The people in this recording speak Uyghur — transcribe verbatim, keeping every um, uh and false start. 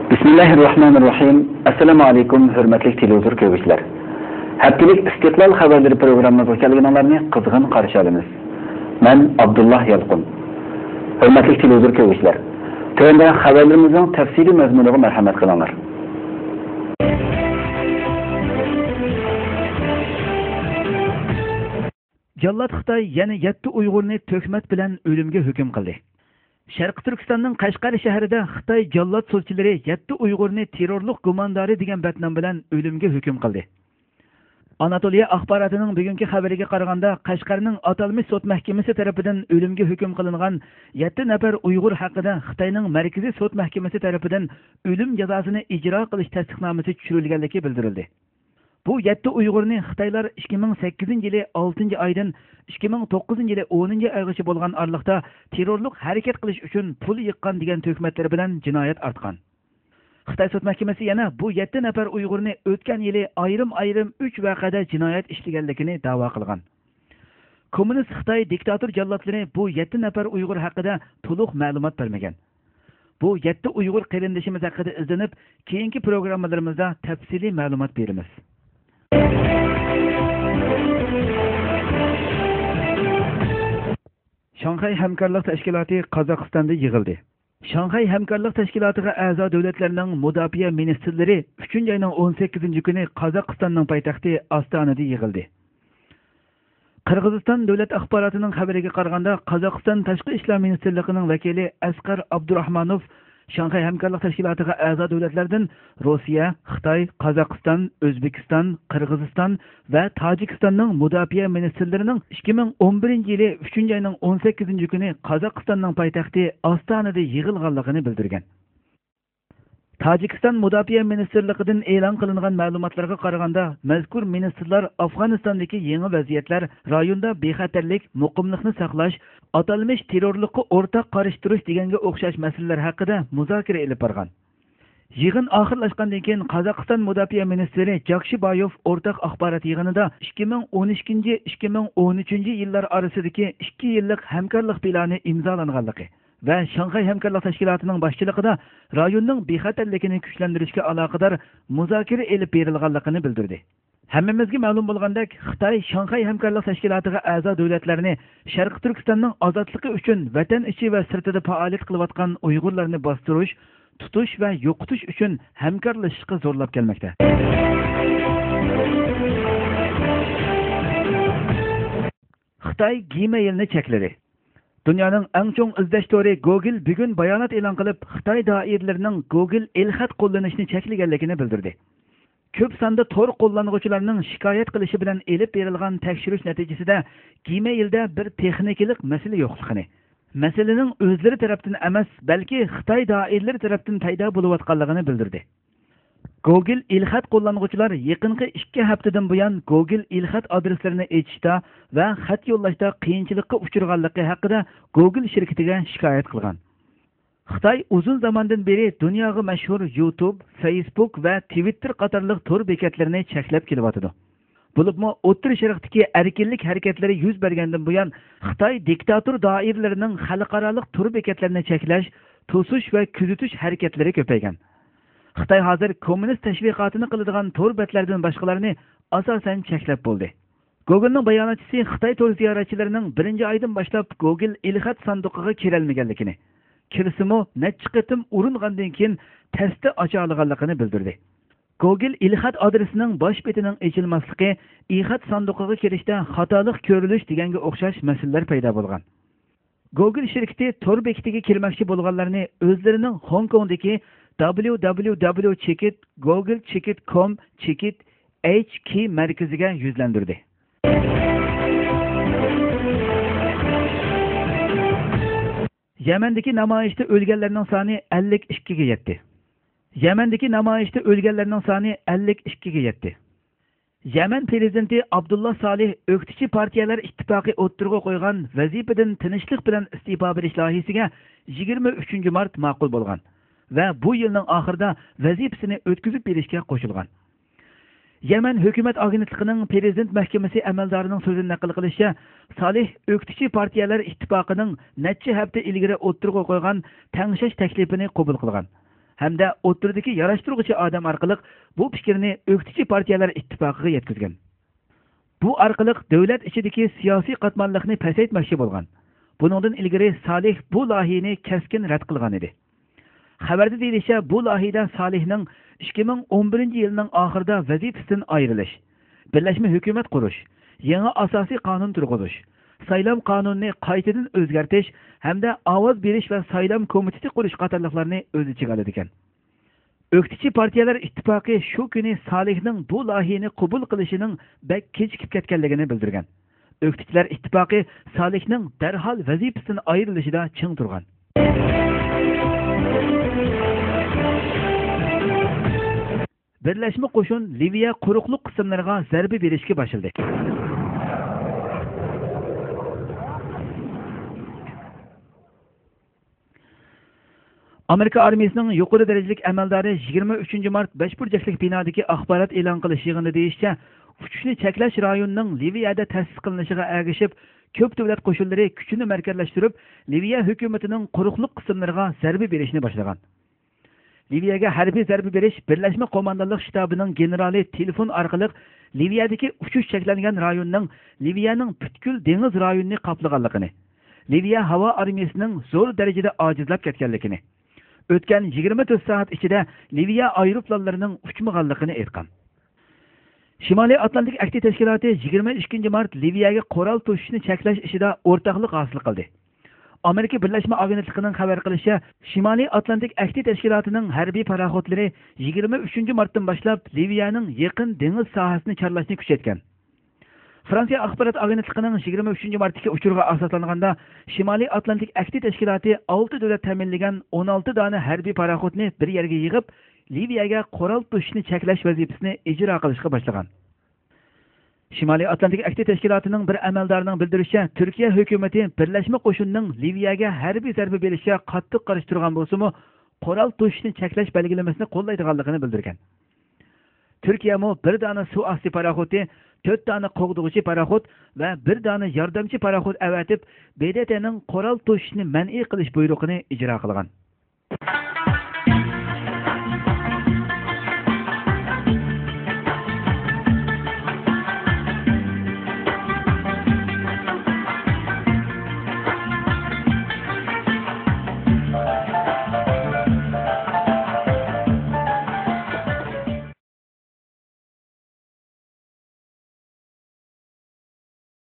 بىسمىللاھىررەھمانىررەھىم. ئەسسالامۇ ئەلەيكۇم، ھۆرمەتلىك تېلېۋىزور كۆرگۈچىلەر. ھەپتىلىك ئىستىقلال خەۋەرلىرى پروگراممىمىزغا كەلگىنىڭلارنى قىزغىن قارشى ئالىمىز. مەن ئابدۇللا يالقۇن. ھۆرمەتلىك تېلېۋىزور كۆرگۈچىلەر، تۆۋەندە خەۋەرلىرىمىزنىڭ تەپسىلىي مەزمۇنىغا مەرھەمەت قىلىڭلار. جاللات خىتاي يەنە يەتتە ئۇيغۇرنى تۆھمەت بىلەن ئۆلۈمگە ھۆكۈم قىلدى. شەرقىي تۈركىستاننىڭ قەشقەر شەھىرىدە خىتاي جاللات سوتچىلىرى يەتتە ئۇيغۇرنى تېررورلۇق گۇماندارى دېگەن بەتنام بىلەن ئۆلۈمگە ھۆكۈم قىلدى. ئاناتولىيە ئاخباراتىنىڭ بۈگۈنكى خەۋىرىگە قارىغاندا، قەشقەرنىڭ ئاتالمىش سوت مەھكىمىسى تەرىپىدىن ئۆلۈمگە ھۆكۈم قىلىنغان يەتتە نەپەر ئۇيغۇر ھەققىدە خىتاينىڭ مەركىزىي سوت مەھكىمىسى تەرىپىدىن ئۆلۈم جازاسىنى ئىجرا قىلىش تەستىقنامىسى چۈشۈرۈلگەنلىكى بىلدۈرۈلدى. بۇ يەتتە ئۇيغۇرنى خىتايلار ئىككى مىڭ سەككىزىنچى يىلى ئالتىنچى ئايدىن ئىككى مىڭ توققۇزىنچى يىلى ئونىنچى ئايغىچە بولغان ئارىلىقتا تېررورلۇق ھەرىكەت قىلىش ئۈچۈن پۇل يىغقان دېگەن تۆھمەتلىرى بىلەن جىنايەت ئارتقان. خىتاي سوت مەھكىمىسى يەنە بۇ يەتتە نەپەر ئۇيغۇرنى ئۆتكەن يىلى ئايرىم-ئايرىم ئۈچ ۋەقەدە جىنايەت ئىشلىگەنلىكىنى دەۋا قىلغان. كوممۇنىست خىتاي دىكتاتور جاللاتلىرى بۇ يەتتە نەپەر ئۇيغۇر ھەققىدە تولۇق مەلۇمات بەرمىگەن. بۇ يەتتە ئۇيغۇر قېرىندىشىمىز ھەققىدە ئىزدىنىپ، كېيىنكى پروگراممىلىرىمىزدا تەپسىلىي مەلۇمات بېرىمىز. شاڭخەي ھەمكارلىق تەشكىلاتى قازاقىستاندا يىغىلدى. شاڭخەي ھەمكارلىق تەشكىلاتىغا ئەزا دۆلەتلەرنىڭ مۇداپىئە مىنىستىرلىرى ئۈچىنچى ئاينىڭ ئون سەككىزىنچى كۈنى قازاقىستاننىڭ پايتەختى ئاستانىدا يىغىلدى. قىرغىزىستان دۆلەت ئاخباراتىنىڭ خەۋىرىگە قارىغاندا، قازاقىستان تاشقى ئىشلار مىنىستىرلىقىنىڭ ۋەكىلى ئەسقەر ئابدۇراخمانوف شاڭخەي ھەمكارلىق تەشكىلاتىغا ئەزا دۆلەتلەردىن روسىيە، خىتاي، قازاقىستان، ئۆزبېكىستان، قىرغىزىستان ۋە تاجىكىستاننىڭ مۇداپىئە مىنىستىرلىرىنىڭ ئىككى مىڭ ئون بىرىنچى يىلى ئۈچىنچى ئاينىڭ ئون سەككىزىنچى كۈنى قازاقىستاننىڭ پايتەختى ئاستانىدا يىغىلغانلىقىنى بىلدۈرگەن. تاجىكىستان مۇداپىئە مىنىستىرلىقىدىن ئېلان قىلىنغان مەلۇماتلارغا قارىغاندا، مەزكۇر مىنىستىرلار ئافغانىستاندىكى يېڭى ۋەزىيەتلەر، رايوندا بىخەتەرلىك، مۇقىملىقنى ساقلاش، ئاتالمىش تېررورلۇققا ئورتاق قارشى تۇرۇش دېگەنگە ئوخشاش مەسىلىلەر ھەققىدە مۇزاكىرە ئېلىپ بارغان. يىغىن ئاخىرلاشقاندىن كېيىن، قازاقىستان مۇداپىئە مىنىستىرى جاكشىبايوف ئورتاق ئاخبارات يىغىنىدا ئىككى مىڭ ئون ئىككىنچى، ئىككى مىڭ ئون ئۈچىنچى يىللار ئارىسىدىكى ئىككى يىللىق ھەمكارلىق پىلانى ئىمزالانغانلىقى ۋە شاڭخەي ھەمكارلىق تەشكىلاتىنىڭ باشچىلىقىدا رايوننىڭ بىخەتەرلىكىنى كۈچلەندۈرۈشكە ئالاقىدار مۇزاكىرە ئېلىپ بېرىلغانلىقىنى بىلدۈردى. ھەممىمىزگە مەلۇم بولغاندەك، خىتاي شاڭخەي ھەمكارلىق تەشكىلاتىغا ئەزا دۆلەتلەرنى شەرقىي تۈركىستاننىڭ ئازادلىقى ئۈچۈن ۋەتەن ئىچى ۋە سىرتىدا پائالىيەت قىلىۋاتقان ئۇيغۇرلارنى باستۇرۇش، تۇتۇش ۋە يوقىتىش ئۈچۈن ھەمكارلىشىشقا زورلاپ كەلمەكتە. خىتاي گىمېيلنى چەكلىدى. دۇنيانىڭ ئەڭ چوڭ ئىزدەش تورى گوگل بۈگۈن بايانات ئېلان قىلىپ، خىتاي دائىرىلىرىنىڭ گوگل ئېلخەت قوللىنىشنى چەكلىگەنلىكىنى بىلدۈردى. كۆپ ساندا تور قوللانغۇچىلارنىڭ شىكايەت قىلىشى بىلەن ئېلىپ بېرىلغان تەكشۈرۈش نەتىجىسىدە، گىمېيلدە بىر تېخنىكىلىق مەسىلە يوقلۇقىنى، مەسىلىنىڭ ئۆزلىرى تەرەپتىن ئەمەس، بەلكى خىتاي دائىرىلىرى تەرەپتىن پەيدا بولۇۋاتقانلىقىنى بىلدۈردى. گوگل ئېلخەت قوللانغۇچىلار يېقىنقى ئىككى ھەپتىدىن بۇيان گوگل ئېلخەت ئادرېسلىرىنى ئېچىشتا ۋە خەت يوللاشتا قىيىنچىلىققا ئۇچرىغانلىقى ھەققىدە گوگل شىركىتىگە شىكايەت قىلغان. خىتاي ئۇزۇن زاماندىن بېرى دۇنياغا مەشھۇر يۇتۇب، فېيسبۇك ۋە تىۋىتتېر قاتارلىق تور بېكەتلىرىنى چەكلەپ كېلىۋاتىدۇ. بولۇپمۇ ئوتتۇرا شەرقتىكى ئەركىنلىك ھەرىكەتلىرى يۈز بەرگەندىن بۇيان، خىتاي دىكتاتور دائىرىلىرىنىڭ خەلقئارالىق تور بېكەتلىرىنى چەكلەش، توسۇش ۋە كۆزىتىش ھەرىكەتلىرى كۆپەيگەن. خىتاي ھازىر كوممۇنىست تەشۋىقاتىنى قىلىدىغان تور بەتلەردىن باشقىلارنى ئاساسەن چەكلەپ بولدى. گوگلنىڭ باياناتچىسى خىتاي تور زىيارەتچىلىرىنىڭ بىرىنچى ئايدىن باشلاپ گوگل ئېلخەت ساندۇقىغا كىرەلمىگەنلىكىنى، كىرسىمۇ نەچچە قېتىم ئۇرۇنغاندىن كېيىن تەستە ئاچالىغانلىقىنى بىلدۈردى. گوگل ئېلخەت ئادرېسىنىڭ باش بېتىنىڭ ئېچىلماسلىقى ئېلخەت ساندۇقىغا كىرىشتە خاتالىق كۆرۈلۈش دېگەنگە ئوخشاش مەسىلىلەر پەيدا بولغان. گوگل شىركىتى تور بېكىتىگە كىرمەكچى بولغانلارنى ئۆزلىرىنىڭ خوڭكوڭدىكى دابليۇ دابليۇ دابليۇ چېكىت گوگل چېكىت كوم چېكىت ئېيچ كېي مەركىزىگە يۈزلەندۈردى. يەمەندىكى نامايىشتا ئۆلگەنلەرنىڭ سانى ئەللىك ئىككىگە يەتتى. يەمەندىكى نامايىشتا ئۆلگەنلەرنىڭ سانى ئەللىك ئىككىگە يەتتى. يەمەن پىرېزىدېنتى ئابدۇللا سالىھ ئۆكتىچى پارتىيەلەر ئىتتىپاقى ئوتتۇرىغا قويغان ۋەزىپىدىن تىنچلىق بىلەن ئىستېپا بېرىش لايىھىسىگە يىگىرمە ئۈچىنچى مارت ماقۇل بولغان ۋە بۇ يىلنىڭ ئاخىرىدا ۋەزىپىسىنى ئۆتكۈزۈپ بېرىشكە قوشۇلغان. يەمەن ھۆكۈمەت ئاگېنتلىقىنىڭ پىرېزىدېنت مەھكىمىسى ئەمەلدارىنىڭ سۆزىدىن نەقىل قىلىشىچە، سالىھ ئۆكتىچى پارتىيەلەر ئىتتىپاقىنىڭ نەچچە ھەپتە ئىلگىرى ئوتتۇرىغا قويغان تەڭشەش تەكلىپىنى قوبۇل قىلغان ھەمدە ئوتتۇرىدىكى ياراشتۇرغۇچى ئادەم ئارقىلىق بۇ پىكىرنى ئۆكتىچى پارتىيەلەر ئىتتىپاقىغا يەتكۈزگەن. بۇ ئارقىلىق دۆلەت ئىچىدىكى سىياسىي قاتماللىقنى پەسەيتمەكچى بولغان. بۇنىڭدىن ئىلگىرى سالىھ بۇ لايىھىنى كەسكىن رەت قىلغان ئىدى. خەۋەردە دېيىلىشىچە، بۇ لايىھىدە سالىھنىڭ ئىككى مىڭ ئون بىرىنچى يىلنىڭ ئاخىرىدا ۋەزىپىسىدىن ئايرىلىش، بىرلەشمە ھۆكۈمەت قۇرۇش، يېڭى ئاساسىي قانۇن تۇرغۇزۇش، سايلام قانۇنىنى قايتىدىن ئۆزگەرتىش ھەمدە ئاۋاز بېرىش ۋە سايلام كومىتېتى قۇرۇش قاتارلىقلارنى ئۆز ئىچىگە ئالىدىكەن. ئۆكتىچى پارتىيەلەر ئىتتىپاقى شۇ كۈنى سالىھنىڭ بۇ لايىھىنى قوبۇل قىلىشىنىڭ بەك كېچىكىپ كەتكەنلىكىنى بىلدۈرگەن. ئۆكتىچىلەر ئىتتىپاقى سالىھنىڭ دەرھال ۋەزىپىسىدىن ئايرىلىشىدا چىڭ تۇرغان. بىرلەشمە قوشۇن لىۋىيە قۇرۇقلۇق قىسىملىرىغا زەربە بېرىشكە باشلىدى. ئامېرىكا ئارمىيىسىنىڭ يۇقىرى دەرىجىلىك ئەمەلدارى يىگىرمە ئۈچىنچى مارت بەش بۇرجەكلىك بىنادىكى ئاخبارات ئېلان قىلىش يىغىنىدا دېيىشىچە، ئۇچۇشنى چەكلەش رايونىنىڭ لىۋىيەدە تەسىس قىلىنىشىغا ئەگىشىپ، كۆپ دۆلەت قوشۇنلىرى كۈچىنى مەركەزلەشتۈرۈپ، لىۋىيە ھۆكۈمىتىنىڭ قۇرۇقلۇق قىسىملىرىغا زەربە بېرىشنى باشلىغان. لىۋىيەگە ھەربىي زەربە بېرىش بىرلەشمە قوماندانلىق شتابىنىڭ گېنېرالى تېلېفون ئارقىلىق لىۋىيەدىكى ئۇچۇش چەكلەنگەن رايوننىڭ لىۋىيەنىڭ پۈتكۈل دېڭىز رايونىنى قاپلىغانلىقىنى، لىۋىيە ھاۋا ئارمىيىسىنىڭ زور دەرىجىدە ئاجىزلاپ كەتكەنلىكىنى، ئۆتكەن يىگىرمە تۆت سائەت ئىچىدە لىۋىيە ئايروپىلانلىرىنىڭ ئۇچمىغانلىقىنى ئېيتقان. شىمالىي ئاتلانتىك ئەھدى تەشكىلاتى يىگىرمە ئىككىنچى مارت لىۋىيەگە قورال توشۇشنى چەكلەش ئىشىدا ئورتاقلىق ھاسىل قىلدى. ئامېرىكا بىرلەشمە ئاگېنتلىقىنىڭ خەۋەر قىلىشىچە، شىمالىي ئاتلانتىك ئەھدى تەشكىلاتىنىڭ ھەربىي پاراخوتلىرى يىگىرمە ئۈچىنچى مارتتىن باشلاپ لىۋىيەنىڭ يېقىن دېڭىز ساھەسىنى چارلاشنى كۈچەيتكەن. فرانسىيە ئاخبارات ئاگېنتلىقىنىڭ يىگىرمە ئۈچىنچى مارتتىكى ئۇچۇرىغا ئاساسلانغاندا، شىمالىي ئاتلانتىك ئەھدى تەشكىلاتى ئالتە دۆلەت تەمىنلىگەن ئون ئالتە دانە ھەربىي پاراخوتنى بىر يەرگە يىغىپ، لىۋىيەگە قورال توشۇشنى چەكلەش ۋەزىپىسىنى ئىجرا قىلىشقا باشلىغان. شىمالىي ئاتلانتىك ئەھدى تەشكىلاتىنىڭ بىر ئەمەلدارىنىڭ بىلدۈرۈشىچە، تۈركىيە ھۆكۈمىتى بىرلەشمە قوشۇننىڭ لىۋىيەگە ھەربىي زەربە بېرىشىگە قاتتىق قارشى تۇرغان بولسىمۇ، قورال توشۇشنى چەكلەش بەلگىلىمىسىنى قوللايدىغانلىقىنى بىلدۈرگەن. تۈركىيەمۇ بىر دانە سۇ ئاستى پاراخوتى، تۆت دانە قوغدىغۇچى پاراخوت ۋە بىر دانە ياردەمچى پاراخوت ئەۋەتىپ، ب د ت نىڭ قورال توشۇشنى مەنئى قىلىش بۇيرۇقىنى ئىجرا قىلغان.